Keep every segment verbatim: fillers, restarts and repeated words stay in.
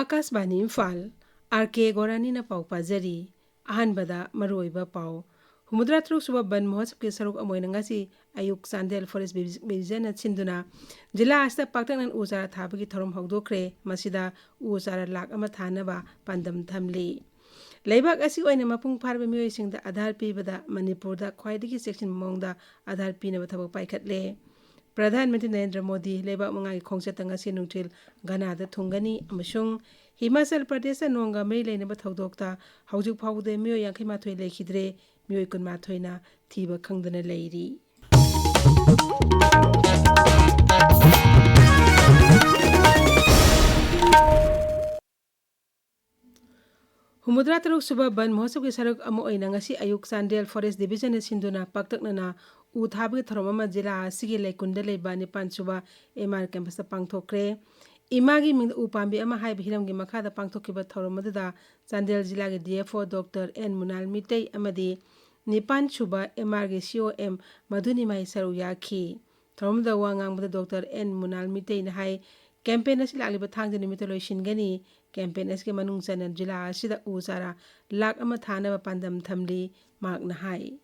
ꯑꯥꯀꯥꯁꯕꯥꯅꯤ Imphal, R ꯀꯦ ꯒꯣꯔꯥꯅꯤꯅ ꯄꯥꯎ ꯄꯥꯖꯔꯤ꯫ ꯑꯍꯥꯟꯕꯗ ꯃꯔꯨꯑꯣꯏꯕ ꯄꯥꯎ꯫ ꯍꯨꯝꯐꯨꯇꯔꯥ ꯇꯔꯨꯛ ꯁꯨꯕ ꯕꯟ ꯃꯍꯣꯠꯁꯕꯀꯤ ꯁꯔꯨꯛ ꯑꯃ ꯑꯣꯏꯅ ꯉꯁꯤ ꯑꯌꯨꯛ ꯆꯥꯟꯗꯦꯜ ꯐꯣꯔꯦꯁ ꯕꯤꯖꯤ-, ꯕꯤꯖꯟꯅ ꯁꯤꯟꯗꯨꯅ ꯖꯤꯂꯥ ꯑꯁꯤꯗ ꯄꯥꯛꯇꯛꯅꯅ ꯎ ꯆꯥꯔꯥ ꯊꯥꯕꯒꯤ ꯊꯧꯔꯝ ꯍꯧꯗꯣꯛꯈ꯭ꯔꯦ꯫ ꯃꯁꯤꯗ ꯎ ꯆꯥꯔꯥ ꯂꯥꯈ ꯑꯃ ꯊꯥꯅꯕ ꯄꯥꯟꯗꯝ ꯊꯝꯂꯤ꯫ ꯂꯩꯕꯥꯛ ꯑꯁꯤ ꯑꯣꯏꯅ ꯃꯄꯨꯡ ꯐꯥꯔꯕ ꯃꯤꯑꯣꯏꯁꯤꯡꯗ ꯑꯙꯥꯔ ꯄꯤꯕꯗ ꯃꯅꯤꯄꯨꯔꯗ ꯈ꯭ꯋꯥꯏꯗꯒꯤ ꯆꯦꯛꯁꯤꯟꯕ ꯃꯑꯣꯡꯗ ꯑꯙꯥꯔ ꯄꯤꯅꯕ ꯊꯕꯛ ꯄꯥꯏꯈꯠꯂꯦ꯫ ꯄ꯭ꯔꯙꯥꯟ ꯃꯟꯇ꯭ꯔꯤ ꯅꯔꯦꯟꯗ꯭ꯔ ꯃꯣꯗꯤ ꯂꯩꯕꯥꯛ ꯃꯉꯥꯒꯤ ꯈꯣꯡꯆꯠꯇ ꯉꯁꯤ ꯅꯨꯡꯊꯤꯜ ꯘꯅꯥꯗ ꯊꯨꯡꯒꯅꯤ ꯑꯃꯁꯨꯡ ꯍꯤꯃꯥꯆꯜ ꯄ꯭ꯔꯗꯦꯁꯇ ꯅꯣꯡꯒ ꯃꯔꯤ ꯂꯩꯅꯕ ꯊꯧꯗꯣꯛꯇ ꯍꯧꯖꯤꯛ ꯐꯥꯎꯕꯗ ꯃꯤꯑꯣꯏ ꯌꯥꯡꯈꯩ ꯃꯥꯊꯣꯏ ꯂꯩꯈꯤꯗ꯭ꯔꯦ, ꯃꯤꯑꯣꯏ ꯀꯨꯟꯃꯥꯊꯣꯏꯅ ꯊꯤꯕ ꯈꯪꯗꯅ ꯂꯩꯔꯤ꯫ ꯍꯨꯝꯐꯨꯇꯔꯥ ꯇꯔꯨꯛ ꯁꯨꯕ ꯕꯟ ꯃꯍꯣꯠꯁꯕꯀꯤ ꯁꯔꯨꯛ ꯑꯃ ꯑꯣꯏꯅ ꯉꯁꯤ ꯑꯌꯨꯛ ꯆꯥꯟꯗꯦꯜ ꯐꯣꯔꯦꯁ ꯗꯤꯕꯤꯖꯟꯅ ꯁꯤꯟꯗꯨꯅ ꯄꯥꯛꯇꯛꯅꯅ ꯎ ꯊꯥꯕꯒꯤ ꯊꯧꯔꯝ ꯑꯃ ꯖꯤꯂꯥ ꯑꯁꯤꯒꯤ ꯂꯩꯀꯨꯟꯗ ꯂꯩꯕ ꯅꯤꯄꯥꯟ ꯁꯨꯕ ꯑꯦꯝ ꯑꯥꯔ ꯀꯦꯝꯄꯁꯇ ꯄꯥꯡꯊꯣꯛꯈ꯭ꯔꯦ꯫ ꯏꯃꯥꯒꯤ ꯃꯤꯡꯗ ꯎ ꯄꯥꯝꯕꯤ ꯑꯃ ꯍꯥꯏꯕ ꯍꯤꯔꯝꯒꯤ ꯃꯈꯥꯗ ꯄꯥꯡꯊꯣꯛꯈꯤꯕ ꯊꯧꯔꯝ ꯑꯗꯨꯗ ꯆꯥꯟꯗꯦꯜ ꯖꯤꯂꯥꯒꯤ D F O doctor N Munal Meitei ꯑꯃꯗꯤ ꯅꯤꯄꯥꯟ ꯁꯨꯕ ꯑꯦꯝ ꯑꯥꯔꯒꯤ ꯁꯤ ꯑꯣ ꯑꯦꯝ ꯃꯙꯨꯅꯤꯃꯥꯏ ꯁꯔꯨꯛ ꯌꯥꯈꯤ꯫ ꯊꯧꯔꯝꯗ ꯋꯥ ꯉꯥꯡꯕꯗ ꯗꯣꯛꯇꯔ ꯑꯦꯟ ꯃꯨꯅꯥꯜ ꯃꯤꯇꯩꯅ ꯍꯥꯏ, ꯀꯦꯝꯄꯦꯟ ꯑꯁꯤ ꯂꯥꯛꯂꯤꯕ ꯊꯥꯡꯖ ꯅꯨꯃꯤꯠꯇ ꯂꯣꯏꯁꯤꯟꯒꯅꯤ꯫ ꯀꯦꯝꯄꯦꯟ ꯑꯁꯤꯒꯤ ꯃꯅꯨꯡ ꯆꯟꯅ ꯖꯤꯂꯥ ꯑꯁꯤꯗ ꯎ ꯆꯥꯔꯥ ꯂꯥꯈ ꯑꯃ ꯊꯥꯅꯕ ꯄꯥꯟꯗꯝ ꯊꯝꯂꯤ, ꯃꯍꯥꯛꯅ ꯍꯥꯏ꯫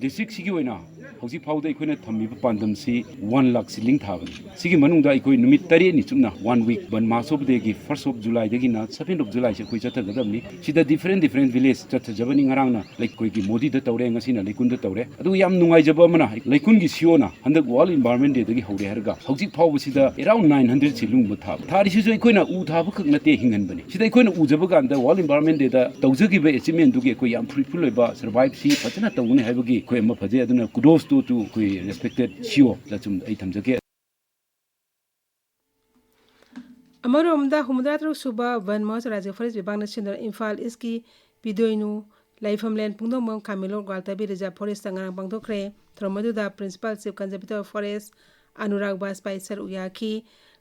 ꯗꯤꯁꯇ꯭ꯔꯤꯛꯁꯤꯒꯤ ꯑꯣꯏꯅ ꯍꯧꯖꯤꯛ ꯐꯥꯎꯗ ꯑꯩꯈꯣꯏꯅ ꯊꯝꯃꯤꯕ ꯄꯥꯟꯗꯝꯁꯤ ꯋꯥꯟ ꯂꯥꯈ ꯁꯤꯗ꯭ꯂꯤꯡ ꯊꯥꯕꯅꯤ꯫ ꯁꯤꯒꯤ ꯃꯅꯨꯡꯗ ꯑꯩꯈꯣꯏ ꯅꯨꯃꯤꯠ ꯇꯔꯦꯠꯅꯤ ꯆꯨꯞꯅ, ꯋꯥꯟ ꯋꯤꯛ, ꯕꯟ ꯃꯥꯔꯆ ꯑꯣꯐ ꯗꯦꯒꯤ ꯐꯥꯔꯁ ꯑꯣꯐ ꯖꯨꯂꯥꯏꯗꯒꯤꯅ ꯁꯚꯦꯟ ꯑꯣꯐ ꯖꯨꯂꯥꯏꯁꯦ ꯑꯩꯈꯣꯏ ꯆꯠꯊꯒꯗꯕꯅꯤ꯫ ꯁꯤꯗ ꯗꯤꯐꯔꯦꯟ ꯗꯤꯐꯔꯦꯟ ꯚꯤꯂꯦꯖ ꯆꯠꯊꯖꯕꯅꯤ꯫ ꯉꯔꯥꯡꯅ ꯑꯩꯈꯣꯏꯒꯤ ꯃꯣꯗꯤꯗ ꯇꯧꯔꯦ, ꯉꯁꯤꯅ ꯂꯩꯀꯨꯟꯗ ꯇꯧꯔꯦ꯫ ꯑꯗꯨꯒ ꯌꯥꯝ ꯅꯨꯡꯉꯥꯏꯖꯕ ꯑꯃꯅ, ꯂꯩꯀꯨꯟꯒꯤ ꯁꯤ ꯑꯣꯅ ꯍꯟꯗꯛ ꯋꯥꯔꯜ ꯏꯟꯚꯥꯏꯔꯣꯟꯃꯦꯟ ꯗꯦꯗꯒꯤ ꯍꯧꯔꯦ ꯍꯥꯏꯔꯒ ꯍꯧꯖꯤꯛ ꯐꯥꯎꯕꯁꯤꯗ ꯑꯦꯔꯥꯎꯟ ꯅꯥꯏꯟ ꯍꯟꯗ꯭ꯔꯦꯗ ꯁꯤꯗ꯭ꯂꯤꯡꯒꯨꯝꯕ ꯊꯥꯕ꯫ ꯊꯥꯔꯤꯁꯤꯁꯨ ꯑꯩꯈꯣꯏꯅ ꯎ ꯊꯥꯕ ꯈꯛ ꯅꯠꯇꯦ ꯍꯤꯡꯍꯟꯕꯅꯤ꯫ ꯁꯤꯗ ꯑꯩꯈꯣꯏꯅ ꯎꯖꯕ ꯀꯥꯟꯗ ꯋꯥꯔꯜ ꯏꯟꯚꯥꯏꯔꯣꯟꯃꯦꯟ ꯗꯦꯗ ꯇꯧꯖꯈꯤꯕ ꯑꯦꯆꯤꯞꯃꯦꯟꯗꯨꯒꯤ ꯑꯩꯈꯣꯏ ꯌꯥꯝ ꯐ꯭ꯔꯨꯏꯠꯐꯨꯜ ꯑꯣꯏꯕ ꯁꯔꯚꯥꯏꯚꯁꯤ ꯐꯖꯅ ꯇꯧꯒꯅꯤ ꯍꯥꯏꯕꯒꯤ ꯑꯩꯈꯣꯏ ꯑꯃ ꯐꯖꯩ꯫ ꯑꯗꯨꯅ ꯀꯨꯗꯣꯁ ꯇꯨ, ꯇꯨ ꯑꯩꯈꯣꯏ ꯔꯦꯁꯄꯦꯛꯇꯦꯗ ꯁꯤ ꯑꯣ ꯗ ꯁꯨꯝ ꯑꯩ ꯊꯝꯖꯒꯦ꯫ ꯑꯃꯔꯣꯝꯗ ꯍꯨꯝꯐꯨꯇꯔꯥ ꯇꯔꯨꯛ ꯁꯨꯕ ꯕꯟ ꯃꯍꯣꯠꯁꯕ ꯔꯥꯖ꯭ꯌ ꯐꯣꯔꯦꯁ ꯕꯤꯚꯥꯒꯅ ꯁꯤꯟꯗꯨꯅ ꯏꯝꯐꯥꯜ ꯏꯁꯀꯤ ꯄꯤꯗꯣꯏꯅꯨ, ꯂꯩꯐꯝꯂꯦꯟ ꯄꯨꯡꯗꯣꯡꯕꯝ, ꯈꯥꯃꯦꯟꯂꯣꯛ ꯒ꯭ꯋꯥꯜꯇꯕꯤ ꯔꯤꯖꯥꯔꯚ ꯐꯣꯔꯦꯁꯇ ꯉꯔꯥꯡ ꯄꯥꯡꯊꯣꯛꯈ꯭ꯔꯦ꯫ ꯊꯧꯔꯝ ꯑꯗꯨꯗ principal chief ꯀꯟꯖꯔꯕꯦꯇꯔ of forest Anurag ꯕꯥꯖꯄꯥꯏ ꯁꯔꯨꯛ ꯌꯥꯈꯤ꯫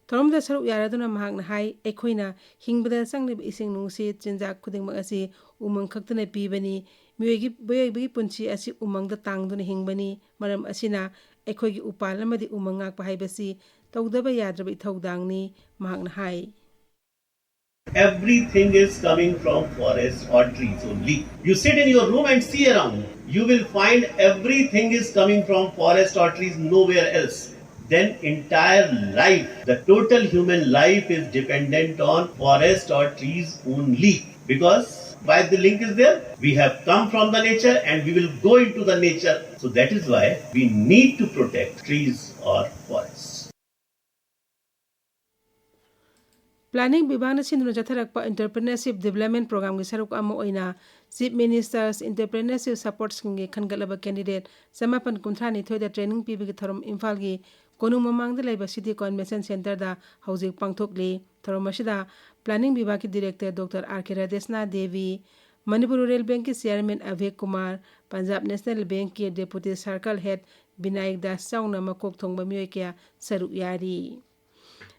ꯊꯧꯔꯝꯗ ꯁꯔꯨꯛ ꯌꯥꯔꯗꯨꯅ ꯃꯍꯥꯛꯅ ꯍꯥꯏ, ꯑꯩꯈꯣꯏꯅ ꯍꯤꯡꯕꯗ ꯆꯪꯂꯤꯕ ꯏꯁꯤꯡ ꯅꯨꯡꯁꯤꯠ, ꯆꯤꯟꯖꯥꯛ ꯈꯨꯗꯤꯡꯃꯛ ꯑꯁꯤ ꯎꯃꯪ ꯈꯛꯇꯅ ꯄꯤꯕꯅꯤ꯫ ꯃꯤꯑꯣꯏꯒꯤ, ꯃꯤꯑꯣꯏꯕꯒꯤ ꯄꯨꯟꯁꯤ ꯑꯁꯤ ꯎꯃꯪꯗ ꯇꯥꯡꯗꯨꯅ ꯍꯤꯡꯕꯅꯤ꯫ ꯃꯔꯝ ꯑꯁꯤꯅ ꯑꯩꯈꯣꯏꯒꯤ ꯎꯄꯥꯜ ꯑꯃꯗꯤ ꯎꯃꯪ ꯉꯥꯛꯄ ꯍꯥꯏꯕꯁꯤ ꯇꯧꯗꯕ ꯌꯥꯗ꯭ꯔꯕ ꯏꯊꯧꯗꯥꯡꯅꯤ, ꯃꯍꯥꯛꯅ ꯍꯥꯏ꯫ Everything is coming from forest or trees only. You sit in your room and see around. You will find everything is coming from forest or trees, nowhere else. Then entire life, the total human life is dependent on forest or trees only. Because why the link is there? We have come from the nature and we will go into the nature. So that is why we need to protect trees or forests. Planning ꯕꯤꯚꯥꯒꯅ ꯁꯤꯟꯗꯨꯅ ꯆꯠꯊꯔꯛꯄ Entrepreneurship Development Programꯒꯤ ꯁꯔꯨꯛ ꯑꯃ ꯑꯣꯏꯅ Chief Minister's Entrepreneurship Support Schemeꯒꯤ ꯈꯟꯒꯠꯂꯕ candidate ꯆꯃꯥꯄꯟ ꯀꯨꯟꯊ꯭ꯔꯥ ꯅꯤꯊꯣꯏꯗ training ꯄꯤꯕꯒꯤ ꯊꯧꯔꯝ ꯏꯝꯐꯥꯜꯒꯤ ꯀꯣꯅꯨꯡ ꯃꯃꯥꯡꯗ ꯂꯩꯕ City Convention Centreꯗ ꯍꯧꯖꯤꯛ ꯄꯥꯡꯊꯣꯛꯂꯤ꯫ ꯊꯧꯔꯝ ꯑꯁꯤꯗ Planning ꯕꯤꯚꯥꯒꯀꯤ Director Doctor R K Radeshna Devi, Manipur Rural Bankꯀꯤ Chairman Avek Kumar, Punjab National Bankꯀꯤ Deputy Circle Head ꯕꯤꯅꯥꯌꯛ Das ꯌꯥꯎꯅ ꯃꯀꯣꯛ ꯊꯣꯡꯕ ꯃꯤꯑꯣꯏ ꯀꯌꯥ ꯁꯔꯨꯛ ꯌꯥꯔꯤ꯫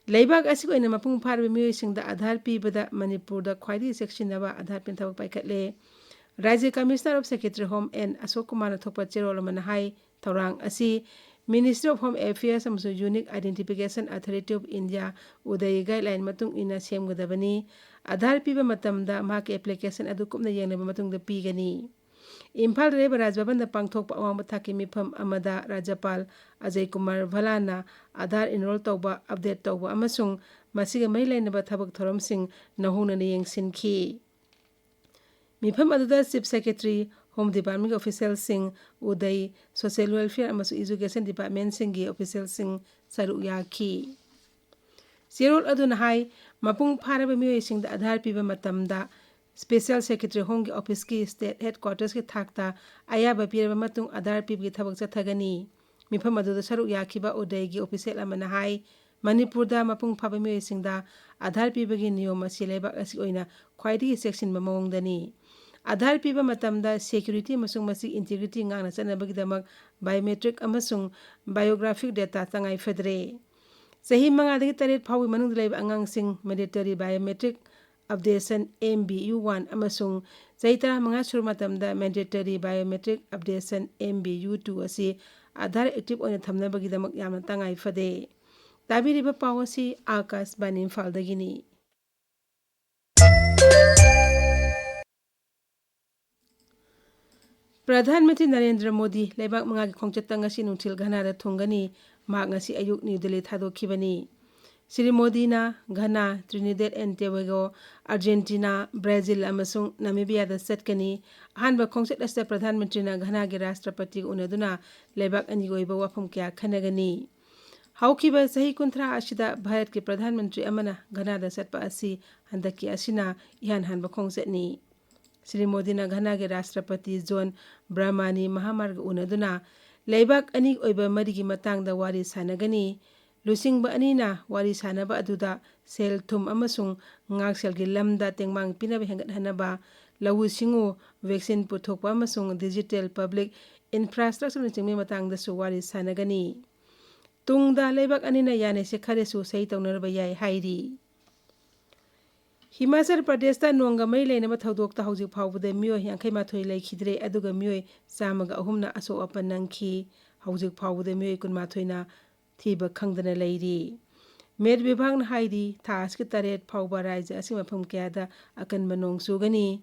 ꯂꯩꯕꯥꯛ ꯑꯁꯤꯒꯤ ꯑꯣꯏꯅ ꯃꯄꯨꯡ ꯐꯥꯔꯕ ꯃꯤꯑꯣꯏꯁꯤꯡꯗ ꯑꯥꯙꯥꯔ ꯄꯤꯕꯗ ꯃꯅꯤꯄꯨꯔꯗ ꯈ꯭ꯋꯥꯏꯗꯒꯤ ꯆꯦꯛꯁꯤꯟꯅꯕ ꯑꯥꯙꯥꯔ ꯄꯤꯅ ꯊꯕꯛ ꯄꯥꯏꯈꯠꯂꯦ꯫ ꯔꯥꯖ꯭ꯌ Commissioner of Secretary Home N ꯑꯁꯣꯛ ꯀꯨꯃꯥꯔꯅ ꯊꯣꯛꯄ ꯆꯦꯔꯣꯜ ꯑꯃꯅ ꯍꯥꯏ, ꯊꯧꯔꯥꯡ ꯑꯁꯤ Ministry of Home Affairs ꯑꯃꯁꯨꯡ Unique Identification Authority of India, ꯎꯗꯩ, guideline ꯃꯇꯨꯡ ꯏꯟꯅ ꯁꯦꯝꯒꯗꯕꯅꯤ꯫ ꯑꯥꯙꯥꯔ ꯄꯤꯕ ꯃꯇꯝꯗ ꯃꯍꯥꯛꯀꯤ application ꯑꯗꯨ ꯀꯨꯞꯅ ꯌꯦꯡꯂꯕ ꯃꯇꯨꯡꯗ ꯄꯤꯒꯅꯤ꯫ ꯏꯝꯐꯥꯜꯗ ꯂꯩꯕ ꯔꯥꯖ ꯚꯕꯟꯗ ꯄꯥꯡꯊꯣꯛꯄ ꯑꯋꯥꯡꯕ ꯊꯥꯛꯀꯤ ꯃꯤꯐꯝ ꯑꯃꯗ ꯔꯥꯖ꯭ꯌꯄꯥꯜ ꯑꯖꯌ ꯀꯨꯃꯥꯔ ꯚꯜꯂꯥꯅ ꯑꯥꯙꯥꯔ enroll ꯇꯧꯕ, update ꯇꯧꯕ ꯑꯃꯁꯨꯡ ꯃꯁꯤꯒ ꯃꯔꯤ ꯂꯩꯅꯕ ꯊꯕꯛ ꯊꯧꯔꯝꯁꯤꯡ ꯅꯧꯍꯧꯅꯅ ꯌꯦꯡꯁꯤꯟꯈꯤ꯫ ꯃꯤꯐꯝ ꯑꯗꯨꯗ Chief Secretary, Home Departmentꯀꯤ officialꯁꯤꯡ, ꯎꯗꯩ, Social Welfare ꯑꯃꯁꯨꯡ Education Departmentꯁꯤꯡꯒꯤ officialꯁꯤꯡ ꯁꯔꯨꯛ ꯌꯥꯈꯤ꯫ ꯆꯦꯔꯣꯜ ꯑꯗꯨꯅ ꯍꯥꯏ, ꯃꯄꯨꯡ ꯐꯥꯔꯕ ꯃꯤꯑꯣꯏꯁꯤꯡꯗ ꯑꯥꯙꯥꯔ ꯄꯤꯕ ꯃꯇꯝꯗ Special Secretary Homeꯒꯤ officeꯀꯤ state headquartersꯀꯤ ꯊꯥꯛꯇ ꯑꯌꯥꯕ ꯄꯤꯔꯕ ꯃꯇꯨꯡ ꯑꯥꯙꯥꯔ ꯄꯤꯕꯒꯤ ꯊꯕꯛ ꯆꯠꯊꯒꯅꯤ꯫ ꯃꯤꯐꯝ ꯑꯗꯨꯗ ꯁꯔꯨꯛ ꯌꯥꯈꯤꯕ ꯎꯗꯩꯒꯤ official ꯑꯃꯅ ꯍꯥꯏ, ꯃꯅꯤꯄꯨꯔꯗ ꯃꯄꯨꯡ ꯐꯥꯕ ꯃꯤꯑꯣꯏꯁꯤꯡꯗ ꯑꯥꯙꯥꯔ ꯄꯤꯕꯒꯤ ꯅꯤꯌꯣꯝ ꯑꯁꯤ ꯂꯩꯕꯥꯛ ꯑꯁꯤꯒꯤ ꯑꯣꯏꯅ ꯈ꯭ꯋꯥꯏꯗꯒꯤ ꯆꯦꯛꯁꯤꯟꯕ ꯃꯑꯣꯡꯗꯅꯤ꯫ ꯑꯥꯙꯥꯔ ꯄꯤꯕ ꯃꯇꯝꯗ security ꯑꯃꯁꯨꯡ ꯃꯁꯤꯒꯤ integrity ꯉꯥꯛꯅ ꯆꯠꯅꯕꯒꯤꯗꯃꯛ biometric ꯑꯃꯁꯨꯡ biographic data ꯇꯉꯥꯏ ꯐꯗ꯭ꯔꯦ꯫ ꯆꯍꯤ ꯃꯉꯥꯗꯒꯤ ꯇꯔꯦꯠ ꯐꯥꯎꯕꯒꯤ ꯃꯅꯨꯡꯗ ꯂꯩꯕ ꯑꯉꯥꯡꯁꯤꯡ mandatory biometric updation M B U one ꯑꯃꯁꯨꯡ ꯆꯍꯤ ꯇꯔꯥꯃꯉꯥ ꯁꯨꯔꯕ ꯃꯇꯝꯗ mandatory biometric updation M B U two ꯑꯁꯤ ꯑꯥꯙꯥꯔ active ꯑꯣꯏꯅ ꯊꯝꯅꯕꯒꯤꯗꯃꯛ ꯌꯥꯝꯅ ꯇꯉꯥꯏ ꯐꯗꯦ꯫ ꯇꯥꯕꯤꯔꯤꯕ ꯄꯥꯎ ꯑꯁꯤ ꯑꯥꯀꯥꯁꯕꯥꯅꯤ ꯏꯝꯐꯥꯜꯗꯒꯤꯅꯤ꯫ ꯄ꯭ꯔꯙꯥꯟ ꯃꯟꯇ꯭ꯔꯤ ꯅꯔꯦꯟꯗ꯭ꯔ ꯃꯣꯗꯤ ꯂꯩꯕꯥꯛ ꯃꯉꯥꯒꯤ ꯈꯣꯡꯆꯠꯇ ꯉꯁꯤ ꯅꯨꯡꯊꯤꯜ ꯘꯅꯥꯗ ꯊꯨꯡꯒꯅꯤ꯫ ꯃꯍꯥꯛ ꯉꯁꯤ ꯑꯌꯨꯛ ꯅ꯭ꯌꯨ ꯗꯦꯜꯂꯤ ꯊꯥꯗꯣꯛꯈꯤꯕꯅꯤ꯫ ꯁ꯭ꯔꯤ ꯃꯣꯗꯤꯅ ꯘꯅꯥ, ꯇ꯭ꯔꯤꯅꯤꯗꯦꯠ ꯑꯦꯟ ꯇꯦꯕꯦꯒꯣ, ꯑꯥꯔꯖꯦꯟꯇꯤꯅꯥ, ꯕ꯭ꯔꯥꯖꯤꯜ ꯑꯃꯁꯨꯡ ꯅꯥꯃꯤꯕꯤꯌꯥꯗ ꯆꯠꯀꯅꯤ꯫ ꯑꯍꯥꯟꯕ ꯈꯣꯡꯆꯠ ꯑꯁꯤꯗ ꯄ꯭ꯔꯙꯥꯟ ꯃꯟꯇ꯭ꯔꯤꯅ ꯘꯅꯥꯒꯤ ꯔꯥꯁꯇ꯭ꯔꯄꯇꯤꯒ ꯎꯅꯗꯨꯅ ꯂꯩꯕꯥꯛ ꯑꯅꯤꯒꯤ ꯑꯣꯏꯕ ꯋꯥꯐꯝ ꯀꯌꯥ ꯈꯟꯅꯒꯅꯤ꯫ ꯍꯧꯈꯤꯕ ꯆꯍꯤ ꯀꯨꯟꯊ꯭ꯔꯥ ꯑꯁꯤꯗ ꯚꯥꯔꯠꯀꯤ ꯄ꯭ꯔꯙꯥꯟ ꯃꯟꯇ꯭ꯔꯤ ꯑꯃꯅ ꯘꯅꯥꯗ ꯆꯠꯄ ꯑꯁꯤ ꯍꯟꯗꯛꯀꯤ ꯑꯁꯤꯅ ꯏꯍꯥꯟ ꯍꯥꯟꯕ ꯈꯣꯡꯆꯠꯅꯤ꯫ ꯁ꯭ꯔꯤ ꯃꯣꯗꯤꯅ ꯘꯅꯥꯒꯤ ꯔꯥꯁꯇ꯭ꯔꯄꯇꯤ ꯖꯣꯟ ꯕ꯭ꯔꯍꯃꯥꯅꯤ ꯃꯍꯥꯃꯥꯔꯒ ꯎꯅꯗꯨꯅ ꯂꯩꯕꯥꯛ ꯑꯅꯤꯒꯤ ꯑꯣꯏꯕ ꯃꯔꯤꯒꯤ ꯃꯇꯥꯡꯗ ꯋꯥꯔꯤ ꯁꯥꯟꯅꯒꯅꯤ꯫ ꯂꯨꯆꯤꯡꯕ ꯑꯅꯤꯅ ꯋꯥꯔꯤ ꯁꯥꯟꯅꯕ ꯑꯗꯨꯗ ꯁꯦꯜ ꯊꯨꯝ ꯑꯃꯁꯨꯡ ꯉꯥꯛꯁꯦꯜꯒꯤ ꯂꯝꯗ ꯇꯦꯡꯕꯥꯡ ꯄꯤꯅꯕ ꯍꯦꯟꯒꯠꯍꯟꯅꯕ, ꯂꯧꯎ ꯁꯤꯡꯎ, ꯚꯦꯛꯁꯤꯟ ꯄꯨꯊꯣꯛꯄ ꯑꯃꯁꯨꯡ ꯗꯤꯖꯤꯇꯦꯜ ꯄꯕ꯭ꯂꯤꯛ ꯏꯟꯐ꯭ꯔꯥꯁ꯭ꯇ꯭ꯔꯛꯆꯔꯅꯆꯤꯡꯕꯒꯤ ꯃꯇꯥꯡꯗꯁꯨ ꯋꯥꯔꯤ ꯁꯥꯟꯅꯒꯅꯤ꯫ ꯇꯨꯡꯗ ꯂꯩꯕꯥꯛ ꯑꯅꯤꯅ ꯌꯥꯅꯩꯁꯦ ꯈꯔꯁꯨ ꯁꯍꯤ ꯇꯧꯅꯔꯕ ꯌꯥꯏ ꯍꯥꯏꯔꯤ꯫ ꯍꯤꯃꯥꯆꯜ ꯄ꯭ꯔꯗꯦꯁꯇ ꯅꯣꯡꯒ ꯃꯔꯤ ꯂꯩꯅꯕ ꯊꯧꯗꯣꯛꯇ ꯍꯧꯖꯤꯛ ꯐꯥꯎꯕꯗ ꯃꯤꯑꯣꯏ ꯌꯥꯡꯈꯩ ꯃꯥꯊꯣꯏ ꯂꯩꯈꯤꯗ꯭ꯔꯦ, ꯑꯗꯨꯒ ꯃꯤꯑꯣꯏ ꯆꯥꯝꯃꯒ ꯑꯍꯨꯝꯅ ꯑꯁꯣꯛ ꯑꯄꯟ ꯅꯪꯈꯤ꯫ ꯍꯧꯖꯤꯛ ꯐꯥꯎꯕꯗ ꯃꯤꯑꯣꯏ ꯀꯨꯟꯃꯥꯊꯣꯏꯅ ꯊꯤꯕ ꯈꯪꯗꯅ ꯂꯩꯔꯤ꯫ ꯃꯦꯠ ꯚꯤꯚꯥꯒꯅ ꯍꯥꯏꯔꯤ, ꯊꯥ ꯑꯁꯤꯒꯤ ꯇꯔꯦꯠ ꯐꯥꯎꯕ ꯔꯥꯖ꯭ꯌ ꯑꯁꯤꯒꯤ ꯃꯐꯝ ꯀꯌꯥꯗ ꯑꯀꯟꯕ ꯅꯣꯡ ꯆꯨꯒꯅꯤ꯫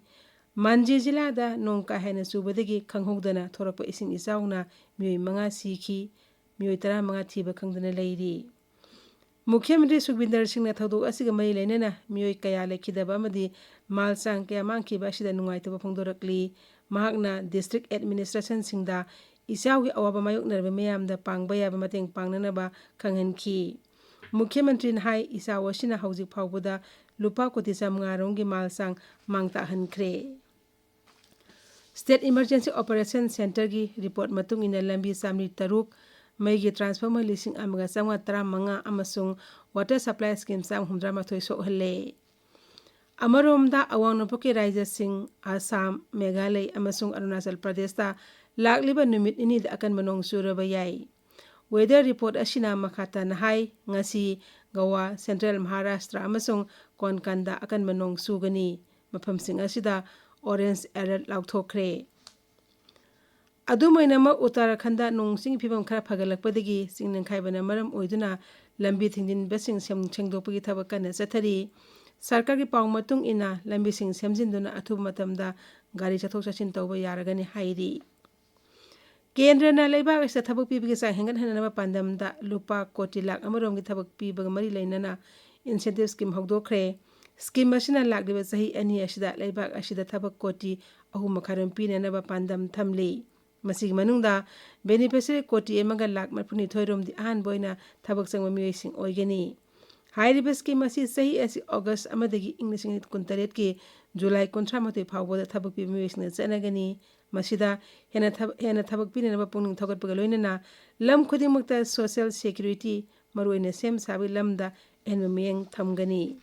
ꯃꯥꯟꯖꯤ ꯖꯤꯂꯥꯗ ꯅꯣꯡ ꯀꯥ ꯍꯦꯟꯅ ꯆꯨꯕꯗꯒꯤ ꯈꯪꯍꯧꯗꯅ ꯊꯣꯔꯛꯄ ꯏꯁꯤꯡ ꯏꯆꯥꯎꯅ ꯃꯤꯑꯣꯏ ꯃꯉꯥ ꯁꯤꯈꯤ, ꯃꯤꯑꯣꯏ ꯇꯔꯥꯃꯉꯥ ꯊꯤꯕ ꯈꯪꯗꯅ ꯂꯩꯔꯤ꯫ ꯃꯨꯈ꯭ꯌ ꯃꯟꯇ꯭ꯔꯤ ꯁꯨꯈꯕꯤꯟꯗꯔ ꯁꯤꯡꯅ ꯊꯧꯗꯣꯛ ꯑꯁꯤꯒ ꯃꯔꯤ ꯂꯩꯅꯅ ꯃꯤꯑꯣꯏ ꯀꯌꯥ ꯂꯩꯈꯤꯗꯕ ꯑꯃꯗꯤ ꯃꯥꯜ ꯆꯥꯡ ꯀꯌꯥ ꯃꯥꯡꯈꯤꯕ ꯑꯁꯤꯗ ꯅꯨꯡꯉꯥꯏꯇꯕ ꯐꯣꯡꯗꯣꯔꯛꯂꯤ꯫ ꯃꯍꯥꯛꯅ ꯗꯤꯁꯇ꯭ꯔꯤꯛ ꯑꯦꯗꯃꯤꯅꯤꯁꯇ꯭ꯔꯦꯁꯟꯁꯤꯡꯗ ꯏꯆꯥꯎꯒꯤ ꯑꯋꯥꯕ ꯃꯥꯌꯣꯛꯅꯔꯕ ꯃꯤꯌꯥꯝꯗ ꯄꯥꯡꯕ ꯌꯥꯕ ꯃꯇꯦꯡ ꯄꯥꯡꯅꯅꯕ ꯈꯪꯍꯟꯈꯤ꯫ ꯃꯨꯈ꯭ꯌ ꯃꯟꯇ꯭ꯔꯤꯅ ꯍꯥꯏ, ꯏꯆꯥꯎ ꯑꯁꯤꯅ ꯍꯧꯖꯤꯛ ꯐꯥꯎꯕꯗ ꯂꯨꯄꯥ ꯀꯣꯇꯤ ꯆꯥꯝꯃꯉꯥ ꯔꯣꯝꯒꯤ ꯃꯥꯜ ꯆꯥꯡ ꯃꯥꯡ ꯇꯥꯛꯍꯟꯈ꯭ꯔꯦ꯫ ꯁ꯭ꯇꯦꯠ ꯏꯃꯔꯖꯦꯟꯁꯤ ꯑꯣꯄꯔꯦꯁꯟ ꯁꯦꯟꯇꯔꯒꯤ ꯔꯤꯄꯣꯔꯠ ꯃꯇꯨꯡ ꯏꯟꯅ ꯂꯝꯕꯤ ꯆꯥꯝꯃꯔꯤ ꯇꯔꯨꯛ, ꯃꯩꯒꯤ ꯇ꯭ꯔꯥꯟꯁꯐꯣꯔꯃꯔ ꯂꯤꯁꯤꯡ ꯑꯃꯒ ꯆꯥꯝꯃꯉꯥ ꯇꯔꯥꯃꯉꯥ ꯑꯃꯁꯨꯡ ꯋꯥꯇꯔ ꯁꯄ꯭ꯂꯥꯏ ꯁ꯭ꯀꯤꯝ ꯆꯥꯝꯃ ꯍꯨꯝꯗ꯭ꯔꯥ ꯃꯥꯊꯣꯏ ꯁꯣꯛꯍꯜꯂꯦ꯫ ꯑꯃꯔꯣꯝꯗ, ꯑꯋꯥꯡ ꯅꯣꯡꯄꯣꯛꯀꯤ ꯔꯥꯖ꯭ꯌꯁꯤꯡ ꯑꯁꯥꯝ, ꯃꯦꯘꯥꯂꯌ ꯑꯃꯁꯨꯡ ꯑꯔꯨꯅꯥꯆꯜ ꯄ꯭ꯔꯗꯦꯁꯇ ꯂꯥꯛꯂꯤꯕ ꯅꯨꯃꯤꯠ ꯅꯤꯅꯤꯗ ꯑꯀꯟꯕ ꯅꯣꯡ ꯆꯨꯔꯕ ꯌꯥꯏ꯫ ꯋꯦꯗꯔ ꯔꯤꯄꯣꯔꯠ ꯑꯁꯤꯅ ꯃꯈꯥ ꯇꯥꯅ ꯍꯥꯏ, ꯉꯁꯤ ꯒꯋꯥ, ꯁꯦꯟꯇ꯭ꯔꯦꯜ ꯃꯍꯥꯔꯥꯁꯇ꯭ꯔ ꯑꯃꯁꯨꯡ ꯀꯣꯟꯀꯥꯟꯗ ꯑꯀꯟꯕ ꯅꯣꯡ ꯆꯨꯒꯅꯤ꯫ ꯃꯐꯝꯁꯤꯡ ꯑꯁꯤꯗ ꯑꯣꯔꯦꯟꯖ ꯑꯦꯂꯔꯠ ꯂꯥꯎꯊꯣꯛꯈ꯭ꯔꯦ꯫ ꯑꯗꯨꯝ ꯑꯣꯏꯅꯃꯛ, ꯎꯠꯇꯔꯥꯈꯟꯗ ꯅꯣꯡ ꯆꯤꯡꯒꯤ ꯐꯤꯕꯝ ꯈꯔ ꯐꯒꯠꯂꯛꯄꯗꯒꯤ ꯆꯤꯡ ꯅꯤꯡꯈꯥꯏꯕꯅ ꯃꯔꯝ ꯑꯣꯏꯗꯨꯅ ꯂꯝꯕꯤ ꯊꯤꯡꯖꯤꯟꯕꯁꯤꯡ ꯁꯦꯝ-, ꯁꯦꯡꯗꯣꯛꯄꯒꯤ ꯊꯕꯛ ꯀꯟꯅ ꯆꯠꯊꯔꯤ꯫ ꯁꯔꯀꯥꯔꯒꯤ ꯄꯥꯎ ꯃꯇꯨꯡ ꯏꯟꯅ, ꯂꯝꯕꯤꯁꯤꯡ ꯁꯦꯝꯖꯤꯟꯗꯨꯅ ꯑꯊꯨꯕ ꯃꯇꯝꯗ ꯒꯥꯔꯤ ꯆꯠꯊꯣꯛ ꯆꯠꯁꯤꯟ ꯇꯧꯕ ꯌꯥꯔꯒꯅꯤ ꯍꯥꯏꯔꯤ꯫ ꯀꯦꯟꯗ꯭ꯔꯅ ꯂꯩꯕꯥꯛ ꯑꯁꯤꯗ ꯊꯕꯛ ꯄꯤꯕꯒꯤ ꯆꯥꯡ ꯍꯦꯟꯒꯠꯍꯟꯅꯕ ꯄꯥꯟꯗꯝꯗ ꯂꯨꯄꯥ ꯀꯣꯇꯤ ꯂꯥꯈ ꯑꯃꯔꯣꯝꯒꯤ ꯊꯕꯛ ꯄꯤꯕꯒ ꯃꯔꯤ ꯂꯩꯅꯅ incentive scheme ꯍꯧꯗꯣꯛꯈ꯭ꯔꯦ꯫ Scheme ꯑꯁꯤꯅ ꯂꯥꯛꯂꯤꯕ ꯆꯍꯤ ꯑꯅꯤ ꯑꯁꯤꯗ ꯂꯩꯕꯥꯛ ꯑꯁꯤꯗ ꯊꯕꯛ ꯀꯣꯇꯤ ꯑꯍꯨꯝ ꯃꯈꯥꯏꯔꯣꯝ ꯄꯤꯅꯅꯕ ꯄꯥꯟꯗꯝ ꯊꯝꯂꯤ꯫ ꯃꯁꯤꯒꯤ ꯃꯅꯨꯡꯗ beneficiary ꯀꯣꯇꯤ ꯑꯃꯒ ꯂꯥꯈ ꯃꯔꯤꯐꯨꯅꯤꯊꯣꯏ ꯔꯣꯝꯗꯤ ꯑꯍꯥꯟꯕ ꯑꯣꯏꯅ ꯊꯕꯛ ꯆꯪꯕ ꯃꯤꯑꯣꯏꯁꯤꯡ ꯑꯣꯏꯒꯅꯤ꯫ ꯍꯥꯏꯔꯤꯕ scheme ꯑꯁꯤ ꯆꯍꯤ ꯑꯁꯤ August ꯑꯃꯗꯒꯤ ꯏꯪ ꯂꯤꯁꯤꯡ ꯑꯅꯤ ꯀꯨꯟꯇꯔꯦꯠꯀꯤ July ꯀꯨꯟꯊ꯭ꯔꯥ ꯃꯥꯊꯣꯏ ꯐꯥꯎꯕꯗ ꯊꯕꯛ ꯄꯤꯕ ꯃꯤꯑꯣꯏꯁꯤꯡꯗ ꯆꯠꯅꯒꯅꯤ꯫ ꯃꯁꯤꯗ ꯍꯦꯟꯅ ꯊꯕ-, ꯍꯦꯟꯅ ꯊꯕꯛ ꯄꯤꯅꯅꯕ ꯄꯨꯛꯅꯤꯡ ꯊꯧꯒꯠꯄꯒ ꯂꯣꯏꯅꯅ ꯂꯝ ꯈꯨꯗꯤꯡꯃꯛꯇ social security, ꯃꯔꯨꯑꯣꯏꯅ ꯁꯦꯝ ꯁꯥꯕꯒꯤ ꯂꯝꯗ ꯑꯍꯦꯟꯕ ꯃꯤꯠꯌꯦꯡ ꯊꯝꯒꯅꯤ꯫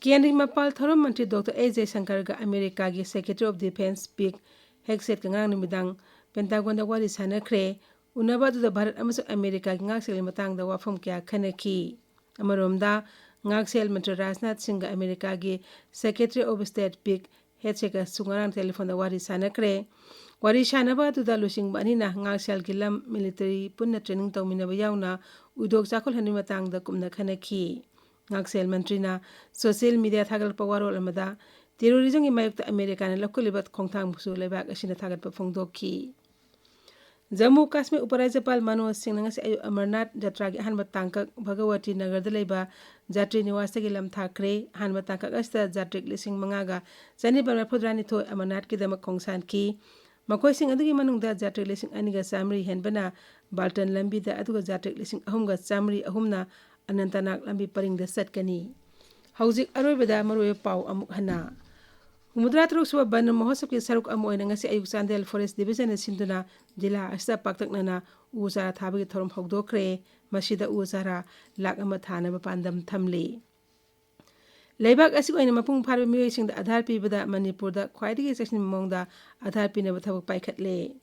ꯀꯦꯟꯗ꯭ꯔꯒꯤ ꯃꯄꯥꯜ ꯊꯧꯔꯝ ꯃꯟꯇ꯭ꯔꯤ ꯗꯣꯛꯇꯔ ꯑꯦꯁ ꯖꯌꯁꯪꯀꯔꯒ ꯑꯃꯦꯔꯤꯀꯥꯒꯤ Secretary of Defense Pete Hegsethꯀ ꯉꯔꯥꯡ ꯅꯨꯃꯤꯗꯥꯡ ꯄꯦꯟꯇꯥꯒꯣꯟꯗ ꯋꯥꯔꯤ ꯁꯥꯟꯅꯈ꯭ꯔꯦ꯫ ꯎꯅꯕ ꯑꯗꯨꯗ ꯚꯥꯔꯠ ꯑꯃꯁꯨꯡ ꯑꯃꯦꯔꯤꯀꯥꯒꯤ ꯉꯥꯛꯁꯦꯜꯒꯤ ꯃꯇꯥꯡꯗ ꯋꯥꯐꯝ ꯀꯌꯥ ꯈꯟꯅꯈꯤ꯫ ꯑꯃꯔꯣꯝꯗ, ꯉꯥꯛꯁꯦꯜ ꯃꯟꯇ꯭ꯔꯤ ꯔꯥꯖꯅꯥꯊ ꯁꯤꯡꯒ ꯑꯃꯦꯔꯤꯀꯥꯒꯤ Secretary of State Pete Hegsethꯀꯁꯨ ꯉꯔꯥꯡ ꯇꯦꯂꯤꯐꯣꯟꯗ ꯋꯥꯔꯤ ꯁꯥꯟꯅꯈ꯭ꯔꯦ꯫ ꯋꯥꯔꯤ ꯁꯥꯟꯅꯕ ꯑꯗꯨꯗ ꯂꯨꯆꯤꯡꯕ ꯑꯅꯤꯅ ꯉꯥꯛꯁꯦꯜꯒꯤ ꯂꯝ, military ꯄꯨꯟꯅ training ꯇꯧꯃꯤꯟꯅꯕ ꯌꯥꯎꯅ ꯎꯗꯣꯛ ꯆꯥꯛꯈꯨꯠꯍꯟꯕꯒꯤ ꯃꯇꯥꯡꯗ ꯀꯨꯞꯅ ꯈꯟꯅꯈꯤ꯫ ꯉꯥꯛꯁꯦꯜ ꯃꯟꯇ꯭ꯔꯤꯅ social media ꯊꯥꯒꯠꯂꯛꯄ ꯋꯥꯔꯣꯜ ꯑꯃꯗ terrorismꯒꯤ ꯃꯥꯌꯣꯛꯇ ꯑꯃꯦꯔꯤꯀꯥꯅ ꯂꯧꯈꯠꯂꯤꯕ ꯈꯣꯡꯊꯥꯡꯕꯨꯁꯨ ꯂꯩꯕꯥꯛ ꯑꯁꯤꯅ ꯊꯥꯒꯠꯄ ꯐꯣꯡꯗꯣꯛꯈꯤ꯫ ꯖꯝꯃꯨ ꯀꯥꯁꯃꯤꯔ ꯎꯄꯔꯥꯖ꯭ꯌꯄꯥꯜ ꯃꯅꯣꯖ ꯁꯤꯡꯅ ꯉꯁꯤ ꯑꯌꯨꯛ ꯑꯃꯔꯅꯥꯊ ꯖꯇ꯭ꯔꯥꯒꯤ ꯑꯍꯥꯟꯕ ꯇꯥꯡꯀꯛ ꯚꯒꯋꯇꯤ ꯅꯒꯔꯗ ꯂꯩꯕ ꯖꯥꯇ꯭ꯔꯤ ꯅꯤꯋꯥꯁꯇꯒꯤ ꯂꯝ ꯊꯥꯈ꯭ꯔꯦ꯫ ꯑꯍꯥꯟꯕ ꯇꯥꯡꯀꯛ ꯑꯁꯤꯗ ꯖꯥꯇ꯭ꯔꯤꯛ ꯂꯤꯁꯤꯡ ꯃꯉꯥꯒ ꯆꯅꯤꯄꯥꯟ ꯃꯔꯤꯐꯨꯇꯔꯥꯅꯤꯊꯣꯏ ꯑꯃꯔꯅꯥꯊꯀꯤꯗꯃꯛ ꯈꯣꯡꯁꯥꯟꯈꯤ꯫ ꯃꯈꯣꯏꯁꯤꯡ ꯑꯗꯨꯒꯤ ꯃꯅꯨꯡꯗ ꯖꯥꯇ꯭ꯔꯤꯛ ꯂꯤꯁꯤꯡ ꯑꯅꯤꯒ ꯆꯥꯃꯔꯤ ꯍꯦꯟꯕꯅ ꯕꯥꯜꯇꯟ ꯂꯝꯕꯤꯗ, ꯑꯗꯨꯒ ꯖꯥꯇ꯭ꯔꯤꯛ ꯂꯤꯁꯤꯡ ꯑꯍꯨꯝꯒ ꯆꯥꯃꯔꯤ ꯑꯍꯨꯝꯅ ꯑꯅꯟꯇꯅꯥꯒ ꯂꯝꯕꯤ ꯄꯔꯤꯡꯗ ꯆꯠꯀꯅꯤ꯫ ꯍꯧꯖꯤꯛ ꯑꯔꯣꯏꯕꯗ ꯃꯔꯨꯑꯣꯏꯕ ꯄꯥꯎ ꯑꯃꯨꯛ ꯍꯟꯅ꯫ ꯍꯨꯝꯐꯨꯇꯔꯥ ꯇꯔꯨꯛ ꯁꯨꯕ ꯕꯟ ꯃꯍꯣꯠꯁꯕꯀꯤ ꯁꯔꯨꯛ ꯑꯃ ꯑꯣꯏꯅ ꯉꯁꯤ ꯑꯌꯨꯛ ꯆꯥꯟꯗꯦꯜ Forest Divisionꯅ ꯁꯤꯟꯗꯨꯅ ꯖꯤꯂꯥ ꯑꯁꯤꯗ ꯄꯥꯛꯇꯛꯅꯅ ꯎ ꯆꯥꯔꯥ ꯊꯥꯕꯒꯤ ꯊꯧꯔꯝ ꯍꯧꯗꯣꯛꯈ꯭ꯔꯦ꯫ ꯃꯁꯤꯗ ꯎ ꯆꯥꯔꯥ ꯂꯥꯈ ꯑꯃ ꯊꯥꯅꯕ ꯄꯥꯟꯗꯝ ꯊꯝꯂꯤ꯫ ꯂꯩꯕꯥꯛ ꯑꯁꯤꯒꯤ ꯑꯣꯏꯅ ꯃꯄꯨꯡ ꯐꯥꯔꯕ ꯃꯤꯑꯣꯏꯁꯤꯡꯗ ꯑꯙꯥꯔ ꯄꯤꯕꯗ ꯃꯅꯤꯄꯨꯔꯗ ꯈ꯭ꯋꯥꯏꯗꯒꯤ ꯆꯦꯛꯁꯤꯟꯕ ꯃꯑꯣꯡꯗ ꯑꯙꯥꯔ ꯄꯤꯅꯕ ꯊꯕꯛ ꯄꯥꯏꯈꯠꯂꯦ꯫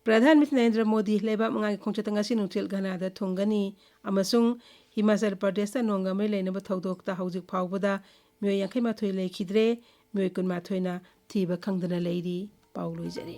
ꯄ꯭ꯔꯙꯥꯟ ꯃꯟꯇ꯭ꯔꯤ ꯅꯔꯦꯟꯗ꯭ꯔ ꯃꯣꯗꯤ ꯂꯩꯕꯥꯛ ꯃꯉꯥꯒꯤ ꯈꯣꯡꯆꯠꯇ ꯉꯁꯤ ꯅꯨꯡꯊꯤꯜ ꯘꯅꯥꯗ ꯊꯨꯡꯒꯅꯤ ꯑꯃꯁꯨꯡ ꯍꯤꯃꯥꯆꯜ ꯄ꯭ꯔꯗꯦꯁꯇ ꯅꯣꯡꯒ ꯃꯔꯤ ꯂꯩꯅꯕ ꯊꯧꯗꯣꯛꯇ ꯍꯧꯖꯤꯛ ꯐꯥꯎꯕꯗ ꯃꯤꯑꯣꯏ ꯌꯥꯡꯈꯩ ꯃꯥꯊꯣꯏ ꯂꯩꯈꯤꯗ꯭ꯔꯦ, ꯃꯤꯑꯣꯏ ꯀꯨꯟ ꯃꯥꯊꯣꯏꯅ ꯊꯤꯕ ꯈꯪꯗꯅ ꯂꯩꯔꯤ꯫ ꯄꯥꯎ ꯂꯣꯏꯖꯔꯦ꯫